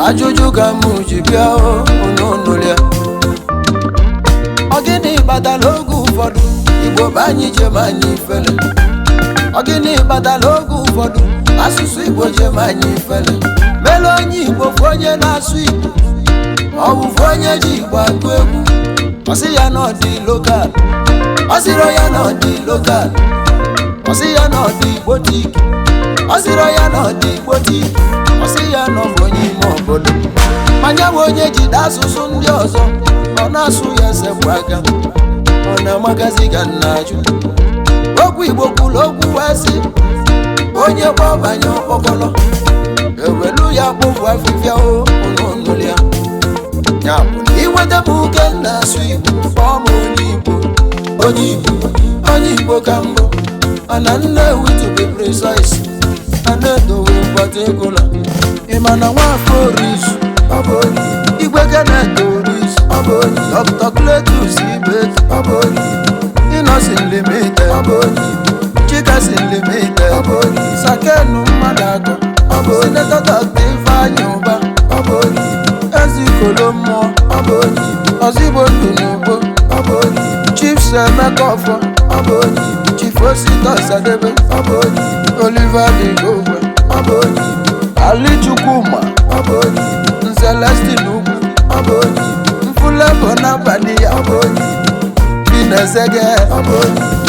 Ajụjụ ka mụ ji bịa ụnụnụlịa. Ọ gịnị kpatara oge ụfọdụ Igbo be anyị jem anyị ifele? Ọ gịnị kpatara oge ụfọdụ asụsụ Igbo jem anyị ifele? Mele onye Igbo fụ onye na-asụ Igbo, ọ bụ fụ onye ji Igbo agụ egwu, ọ sị ya na ọ dị local, ọ sịrọ ya na ọ dị local, ọ sị ya na ọ dị Igbotic, ọ sịrọ ya na ọ dị Igbotic, ọ sị ya na ọ bụ onye ime obodo. Manya bụ onye jide asụsụ ndị ọzọ, ọ na-asụ ya sekwu aka, ọ na-amagazi ka nna ajụ. Okwu Igbo kwuru okwu wee sị, onye gbọbanye ọkpọkọlọ ewelu ya kpofu afịfịa o ụnụnụlịa. Ya bụ na inweta m uke na-asụ Igbo, kpọọ m onye Igbo, onye Igbo, onye Igbo ka mbụ. Ana Nnewi, to be precise, ana-edowe particular. Ị ma na Nwafọ Orizu Ọ bụ onye Igbo. Igwe Kenneth Orizu, Ọ bụ onye Igbo. Dr. Cletus Ibetu, Ọ bụ onye Igbo. Innoson Limited, Ọ bụ onye Igbo. Chikason Limited, Ọ bụ onye Igbo. Sakenu mmadụ akọ, Ọ bụ onye Senator Dr. Ifeanyi Ụba, Ọ bụ onye Igbo. Ezikolo mmụọ, Ọ bụ onye Igbo. Ozigbo ndụ n'ugbo, Ọ bụ onye Igbo. Chief Emeka Ọfọ, Ọ bụ onye Igbo. Chief Osita Osadebe, Ọ bụ onye Igbo. Oliver Digogwe, Ọ bụ onye Igbo. Ali Chukwuma, Ọ bụ onye Igbo. Celestine Ugwu, Ọ bụ onye Igbo. Mfulebo n'abalị ya, Ọ bụ onye Igbo. Binezege. Ọ bụ onye Igbo.